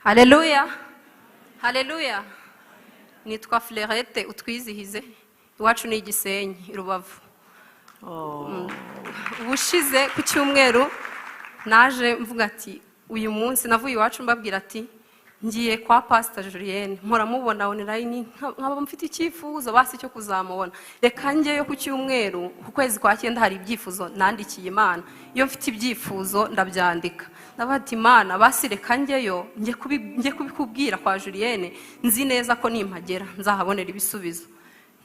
Haleluya, haleluya! Nitwa Flerete Utwizihize, iwacu ni Igisenyi i Rubavu. Ubushize ku cyumweru naje mvuga ati uyu munsi navuye iwacu mbabwira ati ngiye kwa Pasita Julienne, mpora mubona online, nkaba mfite icyifuzo basi cyo kuzamubona. Reka njyeyo ku cyumweru. Ku kwezi kwa cyenda hari ibyifuzo nandikiye Imana. Iyo mfite ibyifuzo ndabyandika. Ndavuga ati: "Imana, basi reka njyeyo njye kubikubwira kwa Julienne, nzi neza ko nimpagera nzahabonera ibisubizo."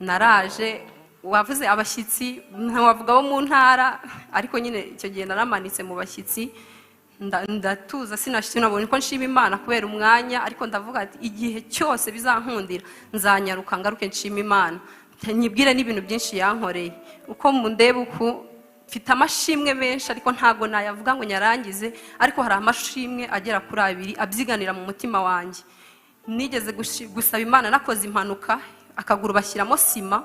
Naraje, wavuze abashyitsi, ntiwavuga bo mu ntara, ariko nyine icyo gihe naramanitse mu bashyitsi, ndatuza, sinabonye ko nshima Imana kubera umwanya, ariko ndavuga ati igihe cyose bizankundira nzanyaruka ngaruke nshima Imana, nyibwire n'ibintu byinshi yankoreye. Uko mundeba uku, mfite amashimwe menshi, ariko ntabwo nayavuga ngo nyarangize, ariko hari amashimwe agera kuri abiri abyiganira mu mutima wanjye. Nigeze gusaba Imana, nakoze impanuka akaguru bashyiramo sima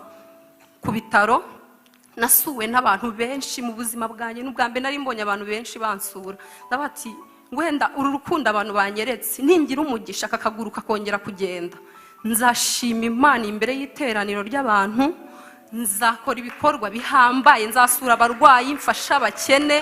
ku bitaro. Nasuwe n'abantu benshi mu buzima bwanjye, n'ubwa mbere nari mbonye abantu benshi bansura. Ndavuga ati wenda uru rukundo abantu banyeretse, ningira umugisha aka kaguru kakongera kugenda, nzashima Imana imbere y'iteraniro ry'abantu, nzakora ibikorwa bihambaye, nzasura abarwayi, mfashe abakene,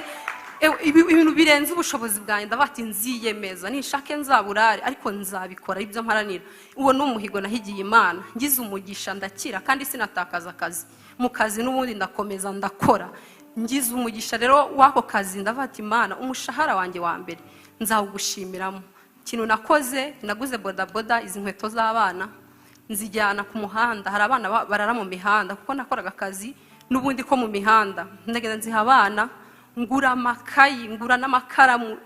ibintu birenze ubushobozi bwanjye. Ndavuga ati nziyemeza, nishake nzaburare, ariko nzabikora, ibyo mparanira. Uwo ni umuhigo nahigiye Imana. Ngize umugisha ndakira, kandi sinatakaza akazi. Mu kazi n'ubundi ndakomeza ndakora. Ngize umugisha rero w'ako kazi, ndavuga ati: "Imana, umushahara wanjye wa mbere nzawugushimiramo." Ikintu nakoze, naguze bodaboda, izi nkweto z'abana, nzijyana ku muhanda. Hari abana barara mu mihanda, kuko nakoraga akazi n'ubundi ko mu mihanda. Ndagenda nziha abana, ngura amakayi, ngura n'amakaramu,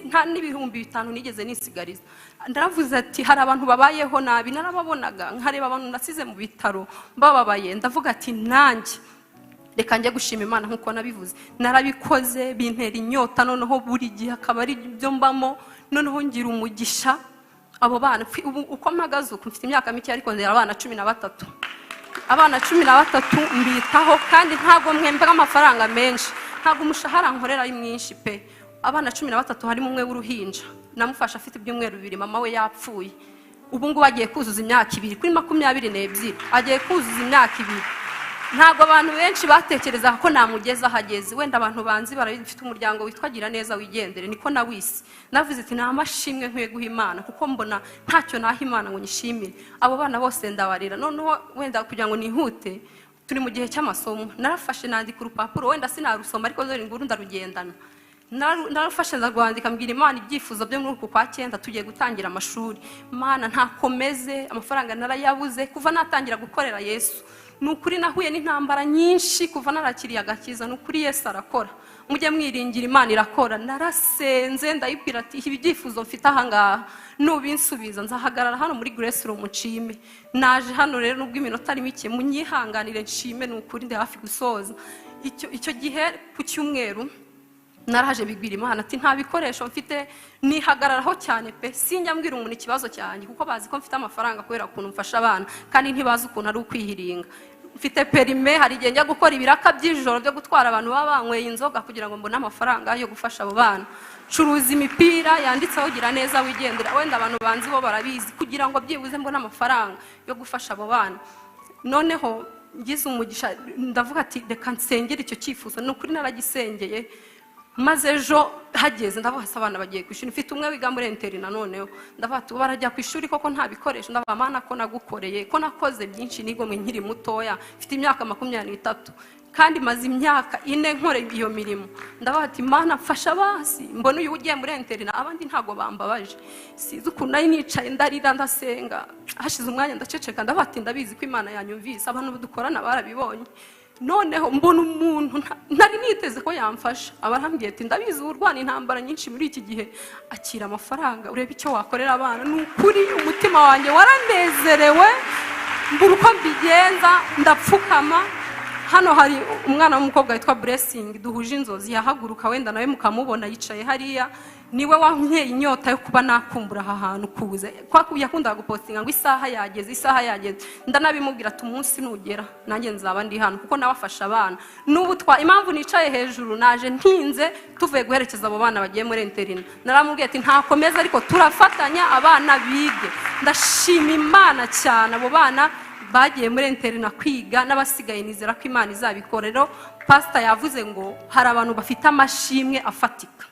nta n'5,000 nigeze nisigariza. Ndaravuze ati hari abantu babayeho nabi, narababonaga, nkareba abantu nasize mu bitaro bababaye. Ndavuga ati nanjye reka njye gushima Imana nk'uko nabivuze. Narabikoze, bintera inyota, noneho buri gihe akaba ari ibyo mbamo. Noneho ngira umugisha, abo bana ubu uko mpagaze uku, mfite imyaka mike, ariko nzera abana 13. Abana 13 mbitaho, kandi ntabwo mwembwa amafaranga menshi, ntabwo umushahara nkorera ari mwinshi pe. Abana 13, harimo umwe w'uruhinja namufashe afite ibyumweru 2, mama we yapfuye. Ubu ngubu agiye kuzuza imyaka 2, kuri 22 agiye kuzuza imyaka 2. Ntabwo abantu benshi batekerezaga ko namugeza aho ageze. Wenda abantu banzi barabizi, mfite umuryango witwa Gira Neza Wigendere, niko nawise. Navuze ati ni amashimwe nkwiye guha Imana, kuko mbona ntacyo naha Imana ngo nyishimire. Abo bana bose ndabarera. Noneho wenda kugira ngo nihute, turi mu gihe cy'amasomo, narafashe nandika urupapuro, wenda sinarusoma, ariko dore inguru ndarugendana. Narafashe ndarwandika, mbwira Imana ibyifuzo byo muri uku kwa cyenda tugiye gutangira amashuri. Mana, ntakomeze, amafaranga narayabuze kuva natangira gukorera Yesu. Ni ukuri nahuye n'intambara nyinshi kuva narakiriye agakiza. Ni ukuri Yesu arakora, mujye mwiringira Imana, irakora. Narasenze, ndayibwira ati ibi byifuzo mfite ahangaha, nubinsubiza nzahagarara hano muri Grace Room nshime. Naje hano rero, nubwo iminota ari mike, munyihanganire nshime. Ni ukuri ndi hafi gusoza. Icyo gihe ku cyumweru naraje bibwira Imana ati nta bikoresho mfite. Nihagararaho cyane pe, sinjya mbwira umuntu ikibazo cyanjye, kuko bazi ko mfite amafaranga kubera ukuntu mfasha abana, kandi ntibazi ukuntu ari ukwihiringa. Mfite permis, hari igihe njya gukora ibiraka by'ijoro byo gutwara abantu baba banyweye inzoga kugira ngo mbone amafaranga yo gufasha abo bana. Curuza imipira yanditseho "Gira Neza Wigendera", wenda abantu banzi bo barabizi, kugira ngo byibuze mbone amafaranga yo gufasha abo bana. Noneho ngize umugisha, ndavuga ati reka nsengere icyo cyifuzo. Ni ukuri naragisengeye, maze ejo hageze ndavuga se abana bagiye ku ishuri, mfite umwe wiga muri internat. Noneho ndavuga ati barajya ku ishuri koko nta bikoresho. Ndavuga: "Mana, ko nagukoreye, ko nakoze byinshi nigomwe nkiri mutoya, mfite imyaka 23 kandi maze imyaka 4 nkora iyo mirimo." Ndavuga ati: "Mana, mfasha basi mbona uyu ugiye muri internat, abandi ntabwo bambabaje." Sinzi ukuntu nari nicaye, ndarira, ndasenga, hashize umwanya ndaceceka. Ndavuga ati ndabizi ko Imana yanyumvise, abantu dukorana barabibonye. Noneho mbona umuntu ntari niteze ko yamfasha, aba arambwiye ati ndabizi urwana intambara nyinshi muri iki gihe, akira amafaranga urebe icyo wakorera abana. Ni ukuri umutima wanjye waranezerewe, mbura uko mbigenza, ndapfukama. Hano hari umwana w'umukobwa witwa Blessing duhuje inzozi, yahaguruka wenda nawe mukamubona, yicaye hariya. Niwe wanteye inyota yo kuba nakumbura aha hantu kuze. Yakundaga gupostinga ngo isaha yageze, isaha yageze. Ndanabimubwira ati umunsi nugera nanjye nzaba ndi hano, kuko nawafasha abana. N'ubu twa impamvu nicaye hejuru, naje ntinze, tuvuye guherekeza abo bana bagiye muri internat. Naramubwiye ati ntakomeza, ariko turafatanya abana bige. Ndashima Imana cyane, abo bana bagiye muri internat kwiga, n'abasigaye nizera ko Imana izabikora. Rero pastor yavuze ngo hari abantu bafite amashimwe afatika.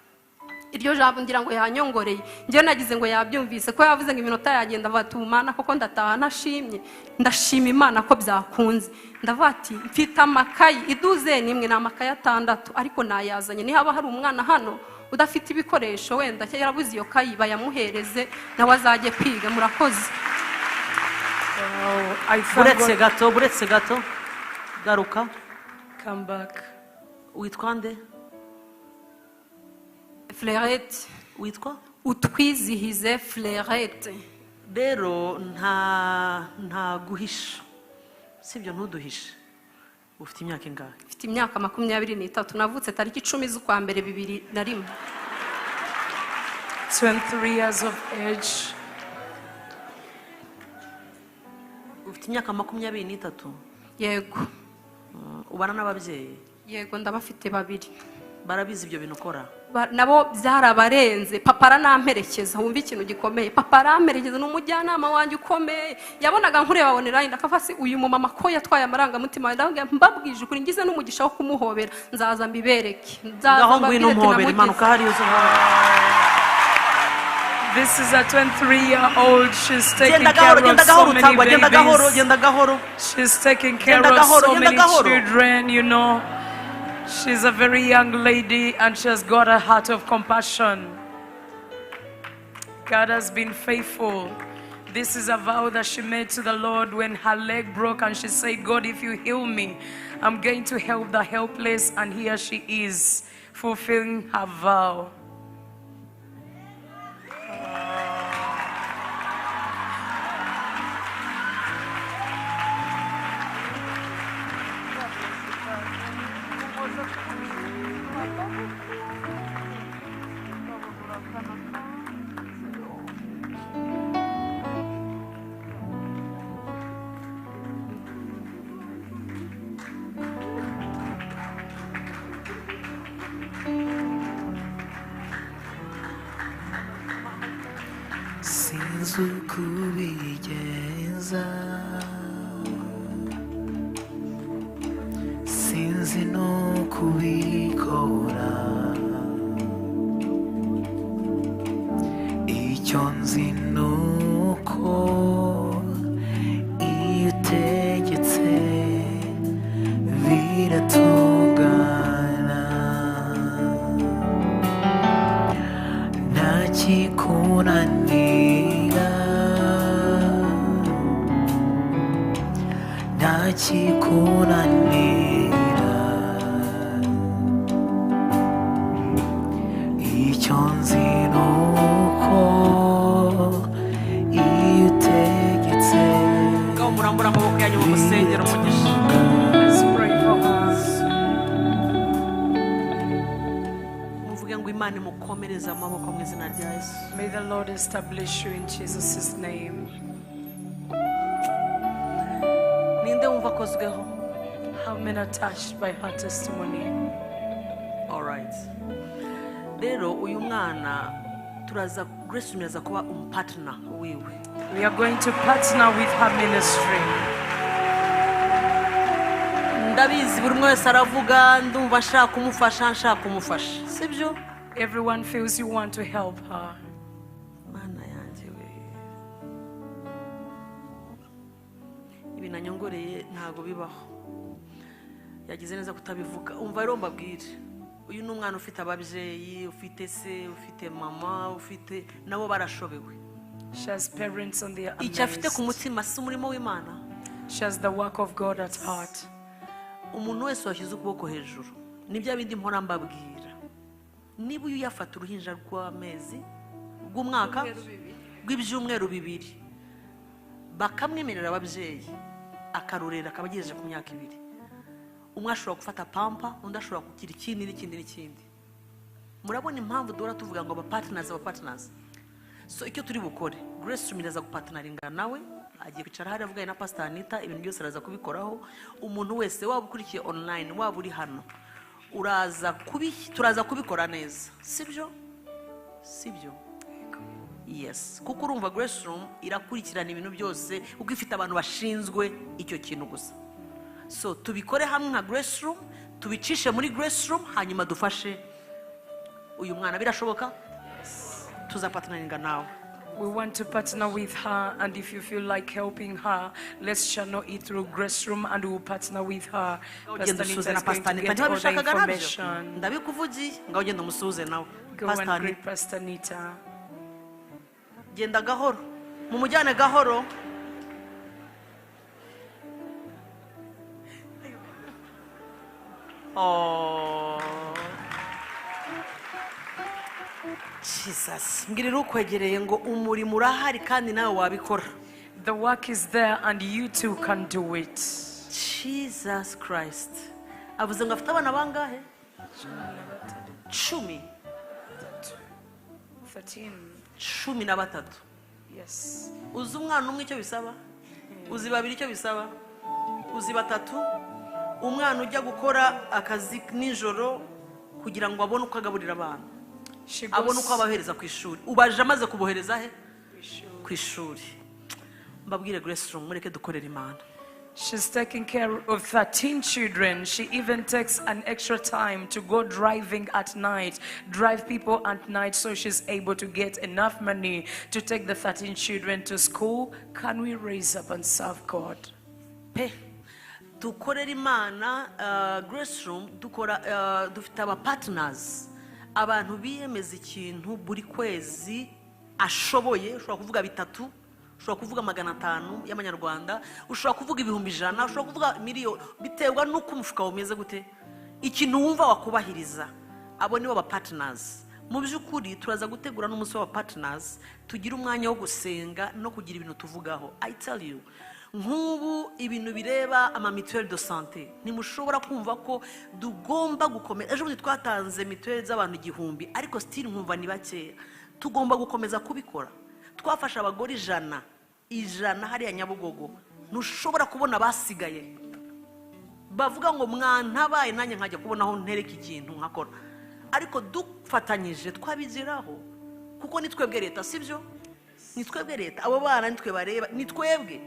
Iryo jambo ngira ngo yanyongoreye, njyewe nagize ngo yabyumvise, ko yavuze ngo iminota yagenda, avuga ati umana koko ndataha ntashimye. Ndashima Imana ko byakunze. Ndavuga ati mfite amakayi iduzeni imwe, ni amakayi 6, ariko nayazanye. Nihaba hari umwana hano udafite ibikoresho, wenda yarabuze iyo kayi, bayamuhereze nawe azajye kwiga. Murakoze. Wow, I thank Buretse God. gato, buretse gato, garuka. Come back. Witwa nde? Fleurette. Witwa? Utwizihize Fleurette. Rero nta guhisha, sibyo? Ntuduhishe. Ufite imyaka ingahe? Mfite imyaka 23. Navutse tariki 10 z'ukwa mbere 2001. 23 years of age. Ufite imyaka 23? Yego. Ubana n'ababyeyi? Yego, ndabafite babiri. Barabizi ibyo bintu ukora? Nabo byarabarenze. Papa aranamperekeza. Wumva ikintu gikomeye, papa aramperekeza, ni umujyanama wanjye ukomeye. Yabonaga nkureba online, akavuga ati uyu mumama ko yatwaye amarangamutima. Ndababwira, mbabwije ukuri, ngize n'umugisha wo kumuhobera, nzaza mbibereke. Nzaza Ngaho ngwino mbabwire ati umuhobere. namugize. Imanuka hariya uze umuhobere. This is a 23-year-old. She's taking Genda care gahoro, of genda so gahoro, many utagwa. Genda gahoro, babies. genda gahoro. She's taking care Genda of gahoro, so genda many gahoro. children. She's a very young lady and she has got a heart of compassion. God has been faithful. This is a vow that she made to the Lord when her leg broke, and she said, God, if you heal me, I'm going to help the helpless. And here she is, fulfilling her vow. Sinzi uko ubigenza, sinzi n'uko ubikora, icyo nzi ni uko iyo utegetse biratungana, nta kikunanira, nta kikunanira, icyo nzi ni uko iyo utegetse. Ngaho murambure amaboko yanyu mu musengero umugisha. Let's pray for her. Muvuge ngo Imana imukomereze amaboko mu izina rya Yesu. May the Lord establish you in Jesus' name. Ninde wumva akozweho? How many are touched by her testimony? Alright, rero uyu mwana turaza, Grace uraza kuba umupartner wiwe. We are going to partner with her ministry. Ndabizi buri umwe wese aravuga, ndumva nshaka kumufasha, nshaka kumufasha, sibyo? Everyone feels you want to help her. Mana yanjye we, ibi nanyongoreye ntabwo bibaho. Yagize neza kutabivuga. Umva rero mbabwire, uyu ni umwana ufite ababyeyi, ufite se, ufite mama, ufite nabo barashobewe. She has parents and they are Icyo afite ku amazed. mutima si umurimo w'Imana. She has the work of God at heart. Umuntu wese washyize ukuboko hejuru, ni bya bindi mpora mbabwira, niba uyu yafata uruhinja rw'amezi, rw'umwaka, rw'ibyumweru 2, bakamwemerera ababyeyi, akarurera, akaba agejeje ku myaka 2, umwe ashobora gufata pampa, undi ashobora kugira ikindi n'ikindi n'ikindi. Murabona impamvu duhora tuvuga ngo abapartners, abapartners. So icyo turi bukore, Grace Room iraza gupartneringa nawe. Agiye kwicara hariya avuganye na Pastor Anita, ibintu byose araza kubikoraho. Umuntu wese, waba ukurikiye online, waba uri hano, uraza kubi turaza kubikora neza, sibyo? Sibyo? Yes, kuko urumva Grace Room irakurikirana ibintu byose, kuko ifite abantu bashinzwe icyo kintu gusa. So tubikore hamwe nka Grace Room, tubicishe muri Grace Room, hanyuma dufashe uyu mwana. Birashoboka, tuzapartneringa nawe. We want to partner with her, and if you feel like helping her, let's channel it through Grace Room and we will partner with her. Ngaho Pastor ugenda Anita usuhuze na is going Pastor to Anita. get all the Ntibabishakaga nabyo? information. Ndabikuvugiye, ngaho ugenda umusuhuze nawe. Go Pastor and greet Anita. Pastor Anita. Genda gahoro, mumujyane gahoro. Oh. Jesus, mbwirira ukwegereye ngo umurimo urahari kandi nawe wabikora. The work is there and you too can do it. Jesus Christ avuze ngo afite abana bangahe? 10. 13. 13. Yes. Uzi umwana umwe icyo bisaba? Uzi babiri icyo bisaba? Uzi batatu? Umwana ujya gukora akazi nijoro kugira ngo abone uko agaburira abana, She abone goes uko abahereza ku ishuri. Ubaje amaze kubohereza he? Ku ishuri. Mbabwire, Grace Room, mureke dukorere Imana. She's taking care of 13 children. She even takes an extra time to go driving at night, drive people at night, so she's able to get enough money to take the 13 children to school. Can we raise up and serve God? Pe, dukorere Imana. Grace Room dukora, dufite aba partners, abantu biyemeza ikintu buri kwezi ashoboye. Ushobora kuvuga bitatu, ushobora kuvuga 500 y'amanyarwanda, ushobora kuvuga 100,000, ushobora kuvuga miliyoni, biterwa n'uko umufuka wawe umeze gute, ikintu wumva wakubahiriza. Abo nibo ba partners. Mu by'ukuri turaza gutegura n'umunsi w'aba partners, tugire umwanya wo gusenga no kugira ibintu tuvugaho. I tell you, nk'ubu ibintu bireba ama mutuelle de santé, ntimushobora kumva ko tugomba gukomeza. Ejo bundi twatanze mituweli z'abantu 1000, ariko still nkumva ni bakeya. Tugomba gukomeza kubikora. Twafashe abagore 100, 100 hariya Nyabugogo, ntushobora kubona abasigaye bavuga ngo mwantabaye, nanjye nkajya kubona aho ntereka ikintu nkakora. Ariko dufatanyije twabigeraho, kuko ni twebwe leta, sibyo? Ni twebwe leta, abo bana ni twe bareba, ni twebwe.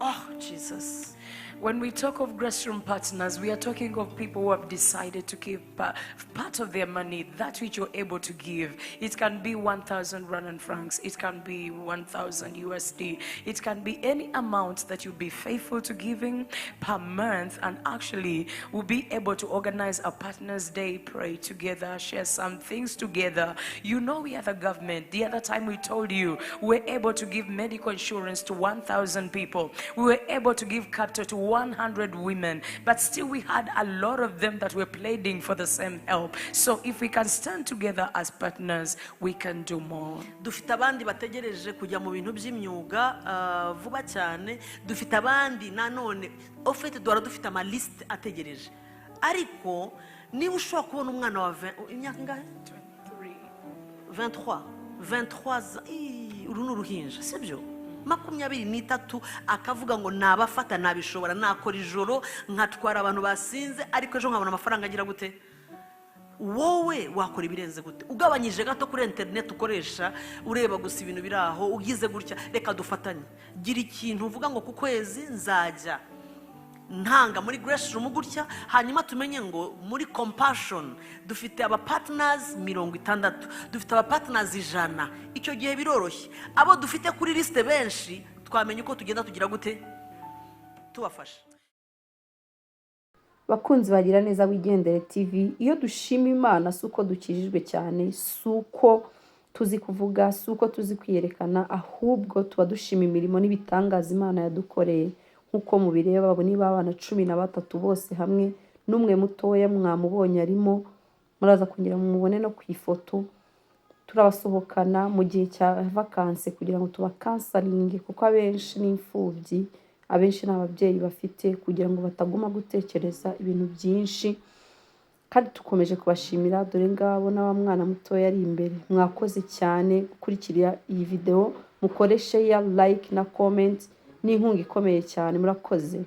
Oh Jesus. When we talk of Grace Room partners, we are talking of people who have decided to give part of their money, that which you're able to give. It can be 1,000 Rwandan francs, it can be 1,000 USD, it can be any amount that you'll be faithful to giving per month, and actually we'll be able to organize a Partners Day, pray together, share some things together. You know, we are the government. The other time we told you, we were able to give medical insurance to 1,000 people. We were able to give capital to 100 women, but still we had a lot of them that were pleading for the same help. So if we can stand together as partners, we can do more. Dufite abandi bategereje kujya mu bintu by'imyuga vuba cyane. Dufite abandi nanone ofete, duhora dufite amalisite ategereje. Ariko niba ushobora kubona umwana wa imyaka ingahe? 23, 23, ii, uru ni uruhinja, sibyo? 23, akavuga ngo nabafata, nabishobora, nakora ijoro nkatwara abantu basinze, ariko ejo nkabona amafaranga agira gute? Wowe wakora ibirenze gute? Ugabanyije gato kuri interineti ukoresha ureba gusa ibintu biri aho, ugize gutya. Reka dufatanye. Gira ikintu uvuga ngo ku kwezi nzajya ntanga muri Grace Room gutya, hanyuma tumenye ngo muri Compassion dufite aba partners 60, dufite aba partners 100. Icyo gihe biroroshye, abo dufite kuri lisite benshi twamenya uko tugenda tugira gute tubafasha. Bakunzi bagira neza Wigendere TV, iyo dushima Imana si uko dukijijwe cyane, si uko tuzi kuvuga, si uko tuzi kwiyerekana, ahubwo tuba dushima imirimo n'ibitangaza Imana yadukoreye. Nk'uko mubireba, abo niba abana 13 bose hamwe n'umwe mutoya mwamubonye arimo, muraza kongera mumubone no ku ifoto. Turabasohokana mu gihe cya vacances kugira ngo tubacounselinge, kuko abenshi ni imfubyi, abenshi ni ababyeyi bafite, kugira ngo bataguma gutekereza ibintu byinshi. Kandi dukomeje kubashimira. Dore ngabo na wa mwana mutoya ari imbere. Mwakoze cyane gukurikira iyi videwo. Mukore share, like na comment, ni inkunga ikomeye cyane. Murakoze.